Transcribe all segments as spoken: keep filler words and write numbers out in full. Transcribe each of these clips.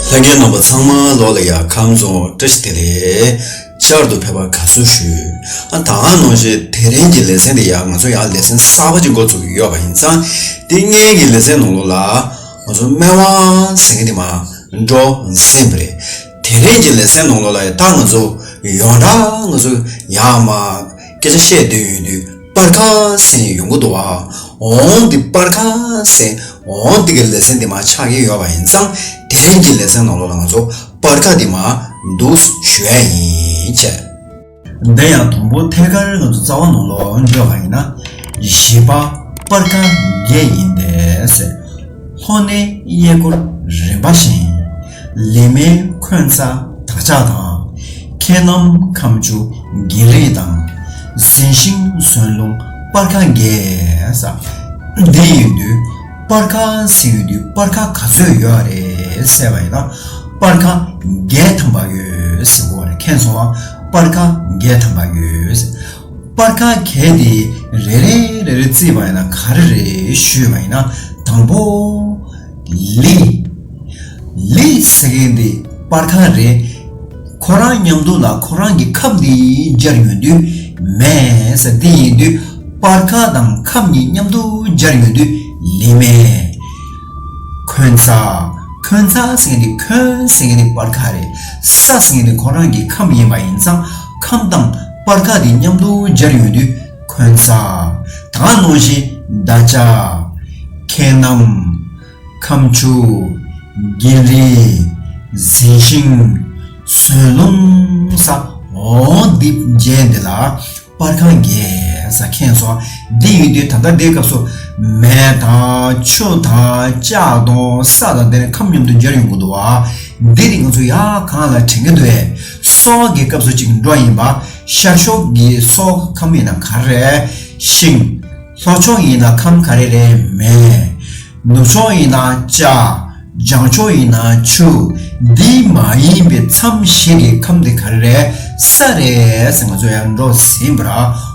ལྷན་རྒྱས་རྣམ་པ་ཚང་མ་ལོག་ལ་ཡ་ཁམས་བཟང་བཀྲ་ཤིས་བདེ་ལེགས། བསྐྱར་དུ་ཕེབས་པ་དགའ་བསུ་ཞུ། ཨ་ད་ག་ནང་བཞིན་དེ་རིང་གི་ལེ་ཚན་འདི་ཡ་ང་ཚོ་ཡ་ལེ་ཚན་གསར་པ་ཅིག་འགོ་ཚུགས་ཀྱི་ཡོད་པ་ཡིན་ཙང་། དེ་སྔོན་གྱི་ལེ་ཚན་ནང་ལོགས་ལ་ང་ཚོ་སྨེ་བ་ཟེར་མཁན་དེ་མར་འགྲོ་ཟིན་པ་རེད། དེ་རིང་གི་ལེ་ཚན་ནང་ལོགས་ལ་ཡ་ད་ང་ཚོ་ཡོངས་གྲགས་ང་ཚོ་ཡ་མར་སྐད་ཆ་བཤད་སྡོད་ཡོང་དུས། སྤར་ཁ་ཟེར་ཡོང་གི་འདུག་བ། འོང་འདི་སྤར་ཁ་ཟེར། འོང་འདི་གི་ལེ་ཚན་འདི་མར་ཆགས་ཀྱི་ཡོད་པ་ཡིན་ཙང་། དེ་རིང་གི་ལེ་ཚན་ནང་ལོགས་ལ་ང་ཚོ་སྤར་ཁ་འདི་མར་འདུག་ཞུ་ཡ་ཡིན་ཅེས། འདི་ཡང་དང་པོ་ཐད་ཀར་ང་ཚོ་རྩ་བ་ནང་ལོགས་འགྲོ་བ་ཡིན་ན། བཞི་པ། སྤར་ཁ་བརྒྱད་ཡིན་ཏེ་ཟེར། ལྷོ་སྣེ་གཡས་སྐོར་རིམ་པ་བཞིན། ལི་མེ་འཁོན་ཚ་བདག་ཅག་དང་། ཁེན་ནམ་ཁམ་ཆུ་གིན་རི་དང་། ཟིན་ཤིང་ཟོན་ལུང་སྤར་ཁ་བརྒྱད་ཟེར། འདི་ཡིན་དུས་སྤར་ཁ་ཟེར་ཡོང་དུས་སྤར་ཁ་ག་ཚོད་ཡོད་རེད་ཟེར་བ་ཡིན་ན། སྤར་ཁ་བརྒྱད་ཐམ་པ་ཡོད་ཟེར་གོ་རེད། མཁྱེན་སོང་ང་། སྤར་ཁ་བརྒྱད་ཐམ་པ་ཡོད་ཟེར། སྤར་ཁ་བརྒྱད་དེ་རེ་རེ་རེ་རེ་བརྩིས་པ་ཡིན་ན་ག་རེ་རེད་ཞུས་པ་ཡིན་ན། དང་པོ། ལི། ལི་ཟེར་མཁན་དེ་སྤར་ཁ་རེད། ཁོ་རང་མཉམ་དུ་ལ་ཁོ་རང་གི་ཁམས་དེ་སྦྱར་ཡོང་དུས་མེ་ཟེར། དེ་ཡིན་དུས་སྤར་ཁ་དང་ཁམས་གཉིས་མཉམ་དུ་སྦྱར་ཡོང་དུས་ལི་མེ། འཁོན་ཚ། འཁོན་ཚ་ཟེར་མཁན་དེ་འཁོན་ཟེར་མཁན་དེ་སྤར་ཁ་རེད། ཚ་ཟེར་མཁན་དེ་ཁོ་རང་གི་ཁམས་ཡིན་པ་ཡིན་ཙང་། ཁམས་དང་སྤར་ཁ་དེ་མཉམ་དུ་སྦྱར་ཡོང་དུས་འཁོན་ཚ། ད་ག་ནང་བཞིན་ད་ཅག་ཁེན་ནམ། ཁམ་ཆུ། གིན་རི། ཟིན་ཤིང་། ཟོན་ལུང་ས། འོ་འདི་བརྒྱད་འདི་ལ་སྤར་ཁ་བརྒྱད་ཟེར། མཁྱེན་སོང་། འདི་ཡིན་དུས་ད་ལྟ་འདིའི་སྐབས་སུ་མེ་དང་ཆུ་དང་ལྕགས་དང་ས་དང་དེ་ནས་ཁམས་མཉམ་དུ་སྦྱར་ཡོང་གི་འདུག་བ། འདི་ནི་ང་ཚོ་ཡ་གང་ལ་དྲན་གྱི་འདུག་ཨེ། སོགས་ཀྱི་སྐབས་སུ་གཅིག་འགྲོ་ཡིན་པ། ཤར་ཕྱོགས་ཀྱི་སོགས་ཁམས་ཡིན་ན་ག་རེ་རེད། ཤིང་། ལྷོ་ཕྱོགས་ཡིན་ན་ཁམས་ག་རེ་རེད། མེ། ནུབ་ཕྱོགས་ཡིན་ན་ལྕགས། བྱང་ཕྱོགས་ཡིན་ན་ཆུ། འདི་མ་ཡིན་པའི་མཚམས་བཞི་གི་ཁམས་དེ་ག་རེ་རེད། ས་རེད་ཟེར་ང་ཚོ་ཡང་འགྲོ་ཟིན་པ་ར།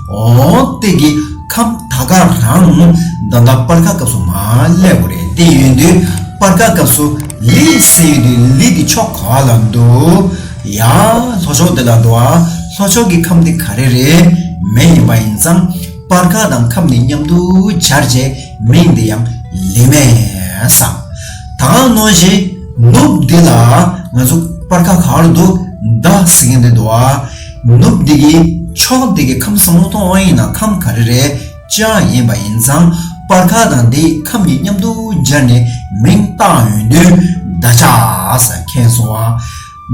འོ་དེ་གི་ཁམས་ད་ག་རང་ད་ལྟ་སྤར་ཁ་སྐབས་སུ་མར་སླེབས་དགོས་རེད། དེ་ཡིན་དུས་སྤར་ཁ་སྐབས་སུ་ལི་ཟེར་ཡོད་དུས་ལི་དེ་ཕྱོགས་ག་བ་ལ་འདུག་ཡ་ལྷོ་ཕྱོགས་དེ་ལ་འདུག་ཨ། ལྷོ་ཕྱོགས་ཀྱི་ཁམས་དེ་ག་རེ་རེད། མེ་ཡིན་པ་ཡིན་ཙང་། སྤར་ཁ་དང་ཁམས་ནི་མཉམ་དུ་སྦྱར་བྱས་མིང་དེ་ཡང་ལི་མེ་ཟེར། ད་ག་ནང་བཞིན་ནུབ་འདི་ལ་ང་ཚོ་སྤར་ཁ་ག་བར་འདུག་མདའ་ཟེར་མཁན་དེ་འདུག་ཨ། ནུབ་འདི་གི་ཕྱོགས་འདི་གི་ཁམས་བཟང་པོ་མཐོང་བ་ཡིན་ན་ཁམས་ག་རེ་རེད། ལྕགས་ཡིན་པ་ཡིན་ཙང་སྤར་ཁ་དང་འདི་ཁམས་གཉིས་མཉམ་དུ་སྦྱར་ནས་མིང་བཏགས་ཡོང་དུས་མདའ་ལྕགས་ཟེར། མཁྱེན་སོང་ཨ།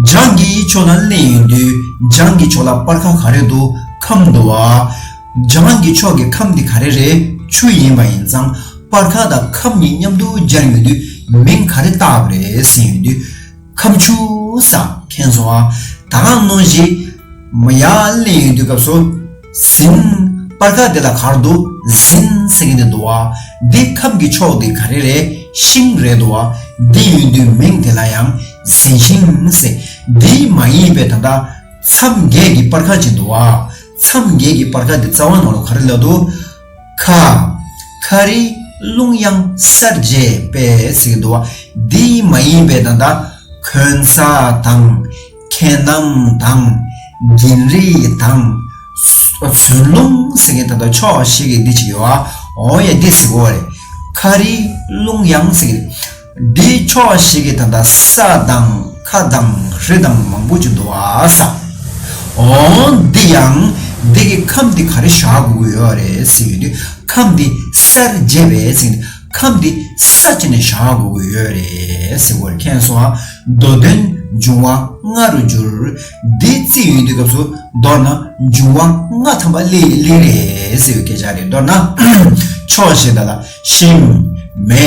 བྱང་གི་ཕྱོགས་ལ་སླེབས་ཡོང་དུས་བྱང་གི་ཕྱོགས་ལ་སྤར་ཁ་ག་རེ་འདུག་ཁམས་འདུག་ཨ། བྱང་གི་ཕྱོགས་ཀྱི་ཁམས་འདི་ག་རེ་རེད། ཆུ་ཡིན་པ་ཡིན་ཙང་སྤར་ཁ་དང་ཁམས་གཉིས་མཉམ་དུ་སྦྱར་ཡོང་དུས་མིང་ག་རེ་བཏགས་པ་རེད་ཟེར་ཡོང་དུས་ཁམ་ཆུ་ཟེར། མཁྱེན་སོང་ཨ། ད་ག་ནང་བཞིན་མ་ཡར་སླེབས་ཡོང་དུས་སྐབས་སུ་ཟིན། སྤར་ཁ་དེ་ལ་ག་རེ་འདུག་ཟིན་ཟེར་གྱི་འདི་འདུག་ཨ། འདི་ཁམས་ཀྱི་ཕྱོགས་འདི་ག་རེ་རེད། ཤིང་རེད་འདུག་ཨ། འདི་ཡོང་དུས་མིང་དེ་ལ་ཡང་ཟིན་ཤིང་ཟེར། འདི་མ་ཡིན་པའི་ད་ལྟ་མཚམས་བརྒྱད་ཀྱི་སྤར་ཁ་ཅིག་འདུག་ཨ། མཚམས་བརྒྱད་ཀྱི་སྤར་ཁ་འདི་རྩ་བ་ནང་ལ་ག་རེ་ལབ་འདུག་ཁ། ཁ་རི་རླུང་དབྱངས་གསལ་བྱེད་པས་ཟེར་གྱི་འདུག་བ། འདི་མ་ཡིན་པའི་ད་ལྟ་འཁོན་ཚ་དང་། ཁེན་ནམ་དང་། གིན་རི་དང་། ཟོན་ལུང་ཟེར་མཁན་ད་ལྟ་ཕྱོགས་བཞི་གི་འདི་ཅིག་ཡོད་བ། འོ་ཡ་འདི་ཟེར་གོ་བ་རེད། ཁ་རི་རླུང་དབྱངས་ཟེར་གྱི་འདི་ཕྱོགས་བཞི་གི་ད་ལྟ་ས་དང་ཁ་དང་རི་དང་མང་པོ་ཅིག་འདུག་བ་ས། འོ་འདི་ཡང་འདི་གི་ཁམས་འདི་ག་རེ་བཞག་དགོས་ཀྱི་ཡོད་རེད་ཟེར་ཡོང་དུས། ཁམས་འདི་གསལ་བྱེད་པས་ཟེར་ནས་ཁམས་འདི་ས་བྱས་ནས་བཞག་དགོས་ཀྱི་ཡོད་རེད་ཟེར་བ་རེད། མཁྱེན་སོང་ཨ། མདོ་དོན་འབྱུང་བ་ལྔ་རུ་འགྱུར། འདི་རྩིས་ཡོང་དུས་སྐབས་སུ་མདོར་ན་འབྱུང་བ་ལྔ་ཐམ་པ་སླེབས་སླེབས་རེད་ཟེར་བའི་སྐད་ཆ་རེད། མདོར་ན་ཕྱོགས་བཞི་དག་ལ་ཤིང་། མེ།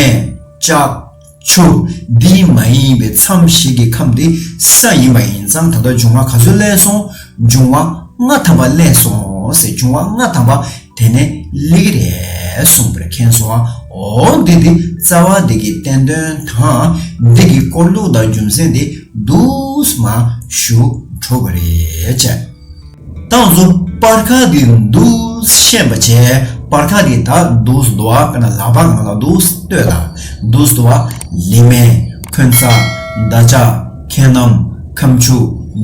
ལྕགས། ཆུ། འདི་མ་ཡིན་པའི་མཚམས་བཞི་གི་ཁམས་འདི་ས་ཡིན་པ་ཡིན་ཙང་། ད་ལྟ་འབྱུང་བ་ག་ཚོད་སླེབས་སོང་། འབྱུང་བ་ལྔ་ཐམ་པ་སླེབས་སོང་ཟེར། འབྱུང་བ་ལྔ་ཐམ་པ་དེ་ནས་སླེབས་ཀྱི་རེད་གསུངས་པ་རེད། མཁྱེན་སོང་ཨ། འོ་འདི་འདི་རྩ་བ་འདི་གི་བསྟན་དོན་དང་འདི་གི་སྐོར་ལུགས་དང་རྒྱུ་མཚན་འདི་འདུག་སེ་མར་ཞུ་འགྲོ་གི་རེད་ཅེས། ད་ང་ཚོ་སྤར་ཁ་འདི་འདུག་སེ་ཤེས་པ་བྱས། སྤར་ཁ་འདི་ད་འདུག་སེ་འདུག་བ། དཔེར་ན་ལག་པ་ནང་ལ་འདུག་སེ་གཏོད་ད། འདུག་སེ་འདུག་བ། ལི་མེ། འཁོན་ཚ། མདའ་ལྕགས། ཁེན་ནམ། ཁམ་ཆུ།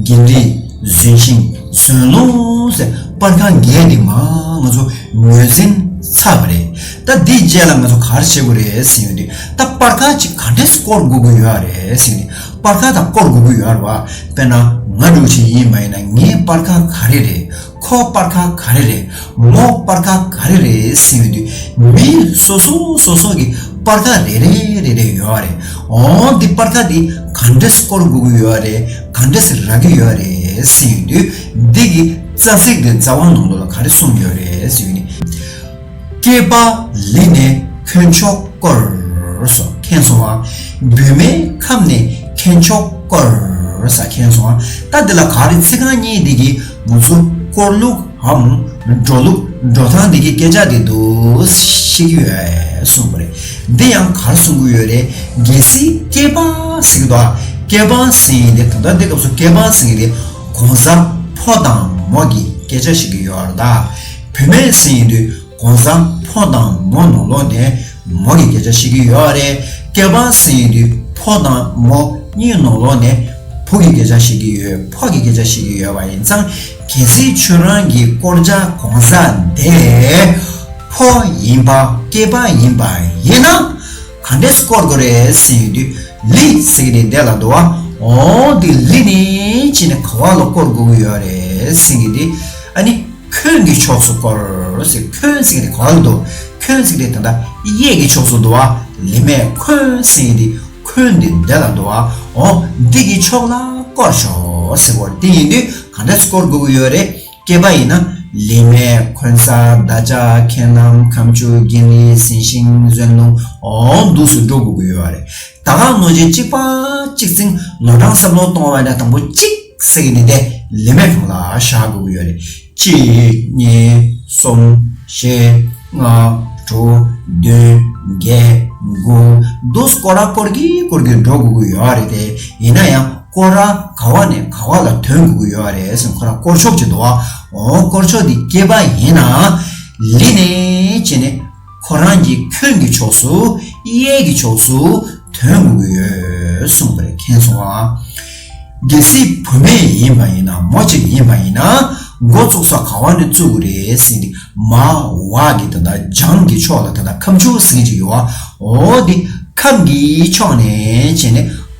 གིན་རི། ཟོན་ཤིང་། ཟོན་ལུང་ཟེར་སྤར་ཁ་བརྒྱད་དེ་མར་ང་ཚོ་ངོས་འཛིན་ཚར་བ་རེད། ད་འདིའི་རྗེས་ལ་ང་ཚོ་ག་རེ་བྱེད་དགོས་རེད་ཟེར་ཡོང་དུས། ད་སྤར་ཁ་ཅིག་ག་འདྲས་སྐོར་དགོས་ཀྱི་ཡོད་རེད་ཟེར་ཡོང་དུས། སྤར་ཁ་ད་སྐོར་དགོས་ཀྱི་ཡོད་རེད་བ། དཔེར་ན་ང་འདྲ་བོ་ཅིག་ཡིན་པ་ཡིན་ན། ངའི་སྤར་ཁ་ག་རེ་རེད། ཁོ་སྤར་ཁ་ག་རེ་རེད། མོ་སྤར་ཁ་ག་རེ་རེད་ཟེར་ཡོང་དུས། མི་སོ་སོ་སོ་སོ་གི་སྤར་ཁ་རེ་རེ་རེ་རེ་ཡོད་རེད། འོ་འདི་སྤར་ཁ་འདི་ག་འདྲས་སྐོར་དགོས་ཀྱི་ཡོད་རེད། ག་འདྲས་རག་གི་ཡོད་རེད་ཟེར་ཡོང་དུས། འདི་གི་རྩ་ཚིག་འདི་རྩ་བ་ནང་ལོགས་ལ་ག་རེ་གསུངས་ཡོད་རེད་ཟེར་ཡོང་དུས། སྐྱེས་པ་ལི་ནས་འཁོན་ཕྱོགས་སྐོར་སོ་མཁྱེན་སོང་ང་། བུད་མེད་ཁམས་ནས་འཁོན་ཕྱོགས་སྐོར་ས་མཁྱེན་སོང་ང་། ད་འདི་ལ་ག་རེ་ཚིག་རྐང་གཉིས་འདི་གིས་ང་ཚོ་སྐོར་ལུགས་འམ་འགྲོ་ལུགས་འགྲོ་སྟངས་འདི་གི་སྐད་ཆ་འདི་འདུག་ཤེས་ཀྱི་ཡོད་གསུངས་པ་རེད། འདི་ཡང་ག་རེ་གསུང་གི་ཡོད་རེད། གལ་སྲིད་སྐྱེས་པ་ཟེར་གི་འདུག་ཨ། སྐྱེས་པ་ཟེར་ཡིན་དེ། ད་ལྟ་འདི་སྐབས་སུ་སྐྱེས་པ་ཟེར་ཡིན་དེ་གང་ཟག་ཕོ་དང་མོ་གི་སྐད་ཆ་ཤེས་ཀྱི་ཡོད་རེད། ད་བུད་མེད་ཟེར་ཡིན་དུས། གང་ཟག་ཕོ་དང་མོ་ནང་ལོགས་ནས་མོ་གི་སྐད་ཆ་བཤད་ཀྱི་ཡོད་རེད། སྐྱེས་པ་ཟེར་དུས་ཕོ་དང་མོ་གཉིས་ནང་ལོགས་ནས་བུ་གི་སྐད་ཆ་བཤད་ཀྱི་ཡོད། ཕོ་གི་སྐད་ཆ་བཤད་ཀྱི་ཡོད་པ་ཡིན་ཙང་། གལ་སྲིད་ཁྱོད་རང་གི་སྐོར་བྱ་གང་ཟག་དེ་ཕོ་ཡིན་པ་སྐྱེས་པ་ཡིན་པ་ཡིན་ན། ག་འདྲས་སྐོར་དགོས་རེད་ཟེར་ཡོང་དུས། ལི་ཟེར་གྱི་དེ་ལ་འདུག་བ། འོ་དེ་ལི་ནས་ཕྱིན་ནས་ག་བ་ལ་སྐོར་དགོས་ཀྱི་ཡོད་རེད་ཟེར་གྱི་དེ། ཨ་ནི། འཁོན་གྱི་ཕྱོགས་སུ་སྐོར་ཟེར། འཁོན་ཟེར་དེ་ག་ལ་འདུག་འཁོན་ཟེར་དེ་ད་ལྟ་གཡས་ཀྱི་ཕྱོགས་སུ་འདུག་བ། ལི་མས་འཁོན་ཟེར་དེ་འཁོན་དེ་འདི་ལ་འདུག་བ། འོ་འདི་གི་ཕྱོགས་ལ་སྐོར་ཤོག་ཟེར་བ་དེ་ཡིན་དུས། ག་འདྲས་སྐོར་དགོས་ཀྱི་ཡོད་རེད། སྐྱེས་པ་ཡིན་ན་ལི་མས་འཁོན་ས་མདའ་ལྕགས་ཁེན་ནམ་ཁམ་ཆུ་གིན་རི་ཟོན་ཤིང་ཟོན་ལུང་འོ་འདུག་སུ་འགྲོ་དགོས་ཀྱི་ཡོད་རེད། ད་ག་ནང་བཞིན་གཅིག་པ་གཅིག་ཚིག་ལོ་གྲངས་བསམ་བློ་གཏོང་བ་ཡིན་ན་དང་པོ་གཅིག་ཟེར་གྱི་འདི་དེ་ལི་མས་གང་ལ་བཞག་དགོས་ཀྱི་ཡོད་རེད། གཅིག་གཉིས་གསུམ་བཞི་ལྔ་དྲུག་བདུན་བརྒྱད་དགུ་འདུག་སྐོར་ར་སྐོར་གྱི་སྐོར་གྱི་འགྲོ་དགོས་ཀྱི་ཡོད་རེད་དེ། ཡིན་ན་ཡང་སྐོར་ར་ག་བ་ནས་ག་བ་ལ་ཐོན་དགོས་ཀྱི་ཡོད་རེད་ཟེར། ཁོ་ར་སྐོར་ཕྱོགས་ཅིག་འདུག་བ། འོ་སྐོར་ཕྱོགས་འདི་སྐྱེས་པ་ཡིན་ན་ལི་ནས་ཕྱིན་ནས། ཁོ་རང་གི་འཁོན་གྱི་ཕྱོགས་སུ་གཡས་ཀྱི་ཕྱོགས་སུ་ཐོན་དགོས་ཀྱི་ཡོད་གསུངས་པ་རེད། མཁྱེན་སོང་ཨ། གལ་སྲིད་བུད་མེད་ཡིན་པ་ཡིན་ན། མོ་གཅིག་ཡིན་པ་ཡིན་ན། འགོ་བཙུགས་ས་ག་བ་ནས་བཙུགས་དགོས་རེད་ཟེར་ཏེ། མ་བ་གི་ད་ལྟ་བྱང་གི་ཕྱོགས་ལ་ད་ལྟ་ཁམ་ཆུ་ཟེར་གྱི་ཡོད་ཨ། འོ་དེ་ཁམས་ཀྱི་ཕྱོགས་ནས་བྱས་ནས་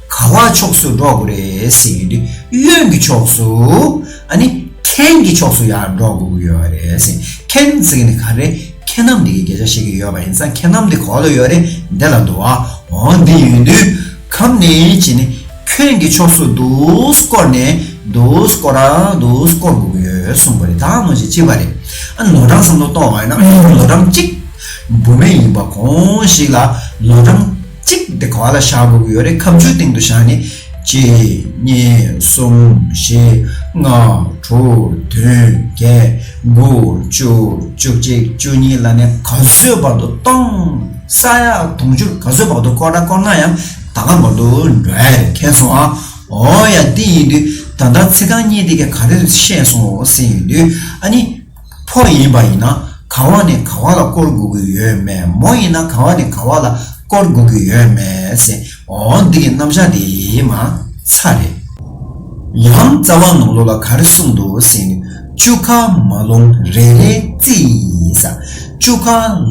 ག་བ་ཕྱོགས་སུ་འགྲོ་དགོས་རེད་ཟེར་ཡོང་དུས། གཡོན་གྱི་ཕྱོགས་སུ། ཨ་ནི་ཁེན་གྱི་ཕྱོགས་སུ་ཡར་འགྲོ་དགོས་ཀྱི་ཡོད་རེད་ཟེར། ཁེན་ཟེར་ནི་ག་རེ། ཁེན་ནམ་འདི་གི་སྐད་ཆ་བཤད་ཀྱི་ཡོད་པ་ཡིན་ཙང་། ཁེན་ནམ་འདི་ག་བ་ལ་ཡོད་རེད། འདི་ལ་འདུག་བ། འོ་འདི་ཡོང་དུས་ཁམས་ནས་བྱས་ནས་འཁོན་གྱི་ཕྱོགས་སུ་འདུག་སྐོར་ནས་འདུག་སྐོར་ར་འདུག་སྐོར་དགོས་ཀྱི་ཡོད་གསུངས་པ་རེད། ད་ནང་བཞིན་གཅིག་པ་རེད། ཨ་ནི་ལོ་གྲངས་བསམ་བློ་གཏོང་བ་ཡིན་ན། ལོ་གྲངས་གཅིག་བུད་མེད་ཡིན་པ་གང་ཞིག་ལ་ལོ་གྲངས་གཅིག་དེ་ག་བ་ལ་བཞག་དགོས་ཀྱི་ཡོད་རེད། ཁམ་ཆུའི་སྟེང་དུ་བཞག་ནས་གཅིག་གཉིས་གསུམ་བཞི་ལྔ་དྲུག་བདུན་བརྒྱད་དགུ་བཅུ་བཅུ་གཅིག་བཅུ་གཉིས་ལ་ནས་ག་ཚོད་བར་དུ་གཏོང་། ས་ཡ་དུང་ཕྱུར་ག་ཚོད་བར་དུ་སྐོར་ར་སྐོར་ན་ཡང་ད་ག་བར་དུ་འགྲོ་ཡ་རེད། མཁྱེན་སོང་ཨ། འོ་ཡ་འདི་ཡིན་དུས་ད་ལྟ་ཚིག་རྐང་གཉིས་དེ་ག་ག་རེ་བཤད་སོང་ཟེར་ཡོང་དུས། ཨ་ནི། ཕོ་ཡིན་པ་ཡིན་ན་ག་བ་ནས་ག་བ་ལ་སྐོར་དགོས་ཀྱི་ཡོད་མེད། མོ་ཡིན་ན་ག་བ་ནས་ག་བ་ལ་སྐོར་དགོས་ཀྱི་ཡོད་མེད་ཟེར། འོ་འདི་གི་རྣམ་གཞག་དེ་མར་ཚར་རེད། ཡང་རྩ་བ་ནང་ལོགས་ལ་ག་རེ་གསུངས་འདུག་ཟེར་ན། བཅུ་ཁ་མ་ལོངས་རེ་རེ་རྩིས་ས། བཅུ་ཁ་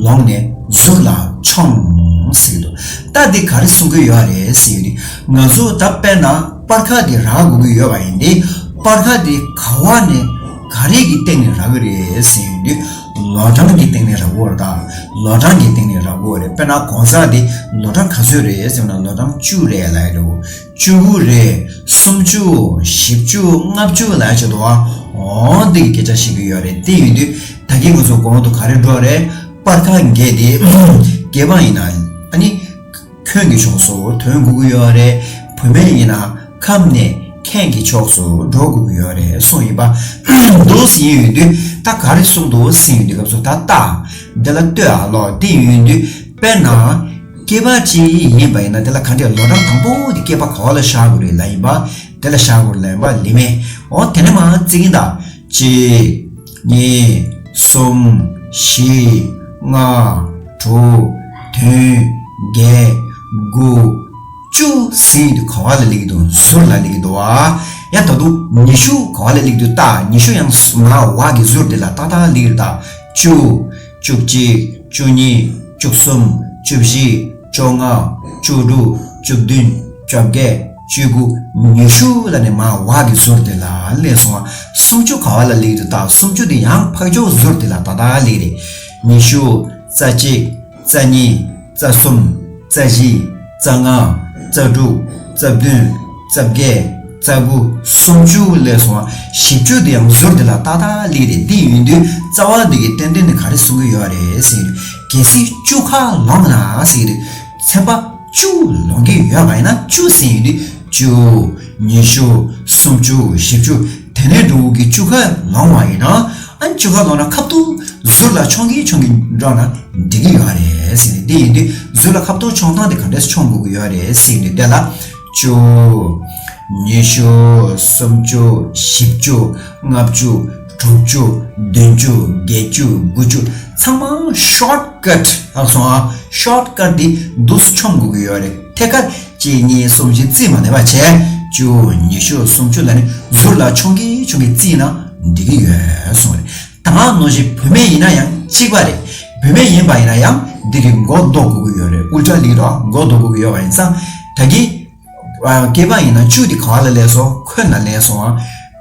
ལོངས་ནས་ཟུར་ལ་མཆོངས་ཟེར་འདུག་ད་འདི་ག་རེ་གསུང་གི་ཡོད་རེད་ཟེར་ན། ང་ཚོ་ད་དཔེར་ན་སྤར་ཁ་དེ་རག་དགོས་ཀྱི་ཡོད་པ་ཡིན་ཏེ། སྤར་ཁ་དེ་ག་བ་ནས་ག་རེ་གི་སྟེང་ནས་རག་གི་རེད་ཟེར་ཡོང་དུས། ལོ་གྲངས་ཀྱི་སྟེང་ནས་རག་གི་ཡོད་རེད། ད་ལོ་གྲངས་ཀྱི་སྟེང་ནས་རག་གི་ཡོད་རེད། དཔེར་ན་གང་ཟག་དེ་ལོ་གྲངས་ག་ཚོད་རེད་ཟེར་ན། ལོ་གྲངས་བཅུ་རེད་ལབ་ཡ་རེད། བཅུ་དགུ་རེད། སུམ་ཅུ། བཞི་བཅུ། ལྔ་བཅུ་ལབ་ཡ་ཅིག་འདུག་ཨ། འོ་འདི་གི་སྐད་ཆ་བཤད་ཀྱི་ཡོད་རེད། དེ་ཡིན་དུས་ད་གིན་ང་ཚོ་གོང་དུ་ག་རེ་འགྲོ་རེད། སྤར་ཁ་བརྒྱད་དེ་སྐྱེས་པ་ཡིན་ན་ཨ་ནི། འཁོན་གྱི་ཕྱོགས་སུ་ཐོན་དགོས་ཀྱི་ཡོད་རེད། བུད་མེད་ཡིན་ན་ཁམས་ནས་ཁེན་གྱི་ཕྱོགས་སུ་འགྲོ་དགོས་ཀྱི་ཡོད་རེད་གསུངས་ཡིན་པ། འདུག་ཟེར་ཡོང་དུས་ད་ག་རེ་གསུངས་འདུག་ཟེར་ཡོང་དུས་སྐབས་སུ་ད་ལྟ་འདི་ལ་ལྟོས་ཨ་ལོ། དེ་ཡོང་དུས་དཔེར་ན་སྐྱེས་པ་ཅིག་ཡིན་པ་ཡིན་ན། དེ་ལ་ག་འདྲས་ལོ་གྲངས་དང་པོ་དེ་སྐྱེས་པ་ག་བ་ལ་བཞག་དགོས་རེད་ལབ་ཡིན་པ། དེ་ལ་བཞག་དགོས་རེད་ལབ་ཡིན་པ་ལི་མས། འོ་དེ་ནས་མར་བརྩི་གིན་གདའ། གཅིག་གཉིས། གསུམ། བཞི། ལྔ། དྲུག་བདུན། བརྒྱད། དགུ། བཅུ་ཟེར་ཡོང་དུས་ག་བ་ལ་སླེབས་ཀྱི་འདུག་ཟུར་ལ་སླེབས་ཀྱི་འདུག་ཨ། ཡང་ད་དུང་ཉི་ཤུ་ག་བ་ལ་སླེབས་ཀྱི་འདུག་ད་ཉི་ཤུ་ཡང་མར་འོག་གི་ཟུར་དེ་ལ་ཏག་ཏག་སླེབས་ཀྱི་རེད། ད་བཅུ། བཅུ་གཅིག་བཅུ་གཉིས། བཅུ་གསུམ། བཅུ་བཞི། བཅོ་ལྔ། བཅུ་དྲུག་བཅུ་བདུན། བཅོ་བརྒྱད། བཅུ་དགུ། ཉི་ཤུ་ལ་ནི་མར་འོག་གི་ཟུར་དེ་ལ་སླེབས་སོང་བ། སུམ་ཅུ་ག་བ་ལ་སླེབས་འདུག་ད་སུམ་ཅུ་དེ་ཡང་ཕར་ཕྱོགས་ཟུར་དེ་ལ་ཏག་ཏག་སླེབས་རེད། ཉི་ཤུ། རྩ་གཅིག་རྩ་གཉིས། རྩ་གསུམ། རྩ་བཞི། རྩ་ལྔ། རྩ་དྲུག་རྩ་བདུན། རྩ་བརྒྱད། རྩ་དགུ། སུམ་ཅུ་སླེབས་སོང་བ། བཞི་བཅུ་དེ་ཡང་ཟུར་དེ་ལ་ཏག་ཏག་སླེབས་རེད། འདི་ཡིན་དུས་རྩ་བ་འདི་གི་ཏན་ཏན་དེ་ག་རེ་གསུང་གི་ཡོད་རེད་ཟེར་ཡིན་དུས། གལ་སྲིད་བཅུ་ཁ་ལོངས་ན་ཟེར་གྱི་འདུག་ཚན་པ་བཅུ་ལོངས་ཀྱི་ཡོད་པ་ཡིན་ན། བཅུ་ཟེར་ཡོང་དུས་བཅུ། ཉི་ཤུ། སུམ་ཅུ། བཞི་བཅུ། དེ་ནས་འགྲོ་གི་བཅུ་ཁ་ལོངས་པ་ཡིན་ན། ཨ་ནི་བཅུ་ཁ་ལོངས་ན་ཁ་ཐུག་ཟུར་ལ་མཆོང་གིན་མཆོང་གིན་འགྲོ་ན་འགྲིག་གི་ཡོད་རེད་ཟེར་ནས། དེ་ཡིན་དུས་ཟུར་ལ་ཁ་ཐུག་མཆོང་སྟངས་དེ་ག་འདྲས་མཆོང་དགོས་ཀྱི་ཡོད་རེད་ཟེར་ནས། དེ་ལ་བཅུ། ཉི་ཤུ། སུམ་ཅུ། བཞི་བཅུ། ལྔ་བཅུ། དྲུག་ཅུ། བདུན་ཅུ། བརྒྱད་ཅུ། དགུ་བཅུ། ཚང་མ་ཤོཊ་ཀཊ་ལབ་སོང་ཨ། ཤོཊ་ཀཊ་འདི་འདུག་སེ་མཆོང་དགོས་ཀྱི་ཡོད་རེད། ཐད་ཀར་གཅིག་གཉིས་གསུམ་བཞི་རྩིས་མ་ནས་པ་བྱས། བཅུ། ཉི་ཤུ། སུམ་ཅུ་ལ་ནི་ཟུར་ལ་མཆོང་གིན་མཆོང་གིན་རྩིས་ན་འགྲིག་གི་ཡོད་གསུངས་རེད། ད་ག་ནང་བཞིན་བུད་མེད་ཡིན་ན་ཡང་གཅིག་པ་རེད། བུད་མེད་ཡིན་པ་ཡིན་ན་ཡང་འདི་གི་མགོ་འདོགས་དགོས་ཀྱི་ཡོད་རེད། ཨུལ་ཊ་ལིག་རོ། མགོ་འདོགས་དགོས་ཀྱི་ཡོད་པ་ཡིན་ཙང་། ད་གི་ཨ། སྐེད་པ་ཡིན་ན་བཅུ་དེ་ག་བ་ལ་སླེབས་སོང་། ཁོད་ན་སླེབས་སོང་ཨ།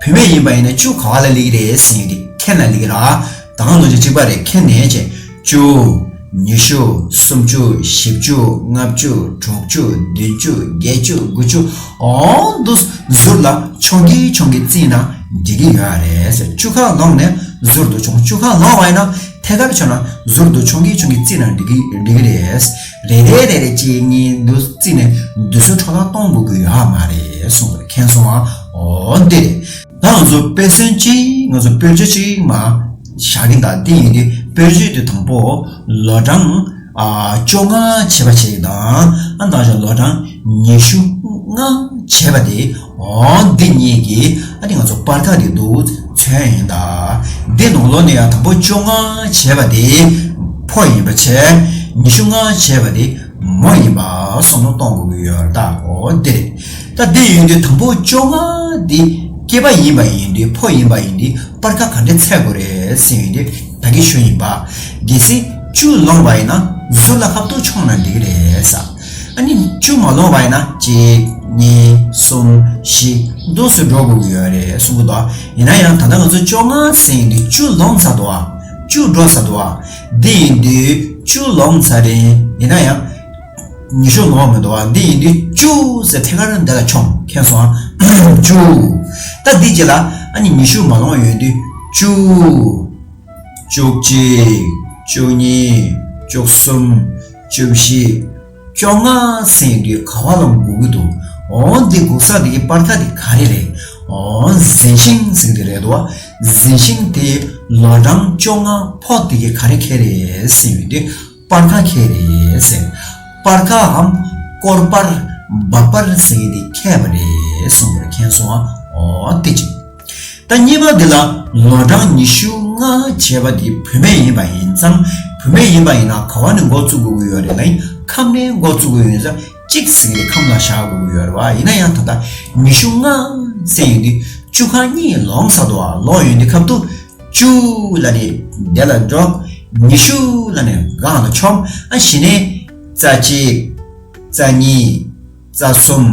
བུད་མེད་ཡིན་པ་ཡིན་ན་བཅུ་ག་བ་ལ་སླེབས་ཀྱི་རེད་ཟེར་ཡོང་དུས་ཁེད་ན་སླེབས་ཀྱི་རེད། ད་ག་ནང་བཞིན་གཅིག་པ་རེད། ཁེད་ནས་བྱས། བཅུ། ཉི་ཤུ། སུམ་ཅུ། བཞི་བཅུ། ལྔ་བཅུ། དྲུག་ཅུ། བདུན་ཅུ། བརྒྱད་ཅུ། དགུ་བཅུ། ཨོ་འདུག་ཟུར་ལ་མཆོང་གིན་མཆོང་གིན་རྩིས་ན་འགྲིག་གི་ཡོད་རེད་ཟེར། བཅུ་ཁ་ལོངས་ནས་ཟུར་དུ་མཆོང་། བཅུ་ཁ་ལོངས་པ་ཡིན་ན་ཐད་ཀར་མཆོང་ན་ཟུར་དུ་མཆོང་གིན་མཆོང་གིན་རྩིས་ན་འགྲིག་གི་འགྲིག་གི་རེད། རེ་རེ་རེ་རེ་གཅིག་གཉིས་འདུག་རྩིས་ནས་འདུག་སེ་འཕྲོ་བརླག་གཏོང་དགོས་ཀྱི་ཡོད་མ་རེད་གསུངས་པ་རེད། མཁྱེན་སོང་ཨ། ཨོ་འདི་རེད། ད་ང་ཚོ་དཔེ་མཚོན་གཅིག་ང་ཚོ་དཔེར་བརྗོད་གཅིག་མར་བཞག་གིན། ད་འདི་ཡིན་དུས་དཔེར་བརྗོད་དེ་དང་པོ་ལོ་གྲངས་ཨ་བཅོ་ལྔ་བྱས་པ་བྱས་དང་། ཨ་ད་ལོ་གྲངས་ཉི་ཤུ་ལྔ་བྱས་པ་དེ། ཨོ་འདི་གཉིས་ཀྱི་ཨ་ནི་ང་ཚོ་སྤར་ཁ་དེ་འདུག་མཚོན་ཡིན་ད། འདི་ནང་ལོགས་ནས་ཡང་དང་པོ་བཅོ་ལྔ་བྱས་པ་དེ་ཕོ་ཡིན་པ་བྱས། ཉི་ཤུ་ལྔ་བྱས་པ་དེ་མོ་ཡིན་པ་བསམ་བློ་གཏོང་དགོས་ཀྱི་ཡོད་རེད་ད། ཨོ་འདི་རེད། ད་འདི་ཡིན་དུས་དང་པོ་བཅོ་ལྔ་འདི་སྐྱེས་པ་ཡིན་པ་ཡིན་དུས་ཕོ་ཡིན་པ་ཡིན་དུས་སྤར་ཁ་ག་འདྲས་འཚལ་དགོས་རེད་ཟེར་ཡོང་དུས་ད་གིན་ཞུས་ཡིན་པ། གལ་སྲིད་བཅུ་ལོངས་པ་ཡིན་ན་ཟུར་ལ་ཁ་ཐུག་མཆོང་ན་འགྲིག་གི་རེད་ཟེར། ཨ་ནི་བཅུ་མ་ལོངས་པ་ཡིན་ན་གཅིག་གཉིས་གསུམ་བཞི་འདུག་སེ་འགྲོ་དགོས་ཀྱི་ཡོད་རེད་གསུང་གི་འདུག་ཡིན་ན་ཡང་ད་ལྟ་ང་ཚོ་བཅོ་ལྔ་ཟེར་ཡིན་དུས་བཅུ་ལོངས་ཚར་འདུག་ཨ། བཅུ་འགྲོ་ཚར་འདུག་ཨ། འདི་ཡིན་དུས་བཅུ་ལོངས་ཚར་རེད། ཡིན་ན་ཡང་ཉི་ཤུ་ལོངས་མི་འདུག་ཨ། འདི་ཡིན་དུས་བཅུ་ཟེར་ཐད་ཀར་འདི་ལ་མཆོང་། མཁྱེན་སོང་ཨ། བཅུ། ད་འདི་རྗེས་ལ་ཨ་ནི་ཉི་ཤུ་མ་ལོངས་ཡོང་དུས་བཅུ། བཅུ་གཅིག་བཅུ་གཉིས། བཅུ་གསུམ། བཅུ་བཞི། བཅོ་ལྔ་ཟེར་དུས་ག་བ་ལ་སྒུག་གི་འདུག་ཨོ་འདི་སྒུག་ས་འདི་གི་སྤར་ཁ་འདི་ག་རེ་རེད། ཨོ་མཛེས་ཤིང་ཟེར་གི་རེད་དོ། མཛེས་ཤིང་དེ་ལོ་གྲངས་བཅོ་ལྔ་ཕོ་དེ་གི་ག་རེ་ཁྱེར་རེད་ཟེར་ཡོང་དུས་སྤར་ཁ་ཁྱེར་རེད་ཟེར། སྤར་ཁའམ་སྐོར་སྤར་འབབ་སྤར་ཟེར་གི་འདི་ཁྱེར་བ་རེད་གསུངས་པར་མཁྱེན་སོང་ཨ། ཨོ་དེ་ཅིག་ད་གཉིས་པ་འདི་ལ་ལོ་གྲངས་ཉི་ཤུ་ལྔ་བྱས་པ་འདི་བུད་མེད་ཡིན་པ་ཡིན་ཙང་། བུད་མེད་ཡིན་པ་ཡིན་ན་ག་བ་ནས་འགོ་བཙུགས་དགོས་ཀྱི་ཡོད་རེད་ལབ་ཡིན། ཁམས་ནས་འགོ་བཙུགས་དགོས་ཡོད་ཙང་གཅིག་ཟེར་གི་ཁམས་ལ་བཞག་དགོས་ཀྱི་ཡོད་རེད་བ། ཡིན་ན་ཡང་ད་ལྟ་ཉི་ཤུ་ལྔ་ཟེར་ཡོང་དུས་བཅུ་ཁ་གཉིས་ལོངས་ཚར་འདུག་བ། ལོངས་ཡོང་དུས་སྐབས་དུ་བཅུ་ལ་ནི་དེ་ལ་འགྲོ། ཉི་ཤུ་ལ་ནི་སྒང་ལ་མཆོང་། ཨ་གཞི་ནས་རྩ་གཅིག་རྩ་གཉིས། རྩ་གསུམ།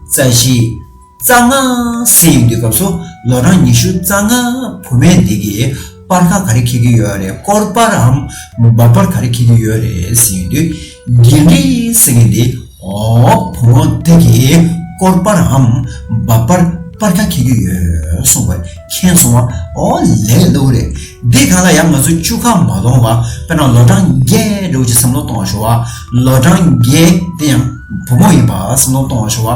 རྩ་བཞི། རྩ་ལྔ་ཟེར་ཡོང་དུས་སྐབས་སུ་ལོ་གྲངས་ཉི་ཤུ་རྩ་ལྔ་བུད་མེད་འདི་གིས་སྤར་ཁ་ག་རེ་འཁྱེར་གྱི་ཡོད་རེད། སྐོར་སྤར་རམ་འབབ་སྤར་ག་རེ་འཁྱེར་གྱི་ཡོད་རེད་ཟེར་ཡོང་དུས། འགན་འཁྲི་ཟེར་མཁན་འདི་ཨོ་བུ་མོ་འདི་གིས་སྐོར་སྤར་རམ་འབབ་སྤར་སྤར་ཁ་འཁྱེར་གྱི་ཡོད་གསུངས་པ་མཁྱེན་སོང་བ། ཨོ་ལས་སླ་པོ་རེད། འདི་གང་ལ་ཡང་ང་ཚོ་བཅུ་ཁ་མ་ལོངས་པ། དཔེར་ན་ལོ་གྲངས་བརྒྱད་འདྲ་བོ་ཅིག་བསམ་བློ་གཏོང་བ་ཞུ་བ། ལོ་གྲངས་བརྒྱད་དེ་ཡང་བུ་མོ་ཡིན་པ་བསམ་བློ་གཏོང་བ་ཞུ་བ།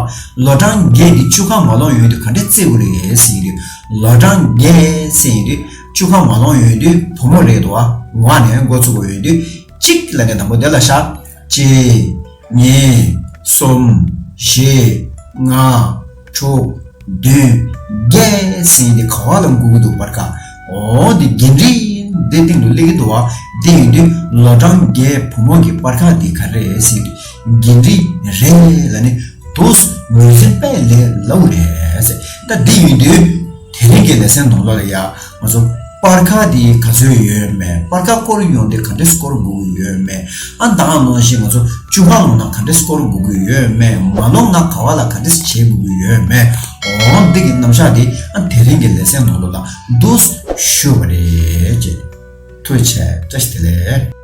ལོ་གྲངས་བརྒྱད་འདི་བཅུ་ཁ་མ་ལོངས་ཡོང་དུས་ག་འདྲས་བརྩི་དགོས་རེད་ཟེར་གྱི་རེད། ལོ་གྲངས་བརྒྱད་ཟེར་ཡོང་དུས་བཅུ་ཁ་མ་ལོངས་ཡོང་དུས་བུ་མོ་རེད་དོ། འོག་ནས་འགོ་བཙུགས་དགོས་ཡོང་དུས་གཅིག་ལ་ནས་དང་པོ་དེ་ལ་བཞག་གཅིག་གཉིས། གསུམ། བཞི། ལྔ། དྲུག་བདུན། བརྒྱད་ཟེར་ནས་ག་བ་ལ་འགུག་གི་འདུག་སྤར་ཁ། འོ་འདི་འགན་འཁྲི་འདི་སྟེང་དུ་སླེབས་ཀྱི་འདུག་བ། འདི་ཡིན་དུས་ལོ་གྲངས་བརྒྱད་བུ་མོ་གི་སྤར་ཁ་འདི་ག་རེ་རེད་ཟེར་དུས་འགན་འཁྲི་རེད་ལ་ནི་ འདུག་མུན་སེལ་དཔལ་ལས་ལའུ་རེད་ཟེར། ད་འདི་ཡིན་དུས་དེ་རིང་གི་ལེ་ཚན་ནང་ལོགས་ལ་ཡ་ང་ཚོ་སྤར་ཁ་དེ་ག་ཚོད་ཡོད་མེད། སྤར་ཁ་སྐོར་ཡོང་དུས་ག་འདྲས་སྐོར་དགོས་ཀྱི་ཡོད་མེད། ཨ་ད་ག་ནང་བཞིན་ང་ཚོ་བཅུ་པ་ལོང་ན་ག་འདྲས་སྐོར་དགོས་ཀྱི་ཡོད་མེད། མ་ལོང་ན་ག་བ་ལ་ག་འདྲས་བྱེད་དགོས་ཀྱི་ཡོད་མེད། འོ་འདི་གི་རྣམ་གཞག་དེ་ཨ་དེ་རིང་གི་ལེ་ཚན་ནང་ལོགས་ལ་འདུག་ཞུ་བ་རེད་ཅེས། ཐུགས་རྗེ་ཆེ། བཀྲ་ཤིས་བདེ་ལེགས།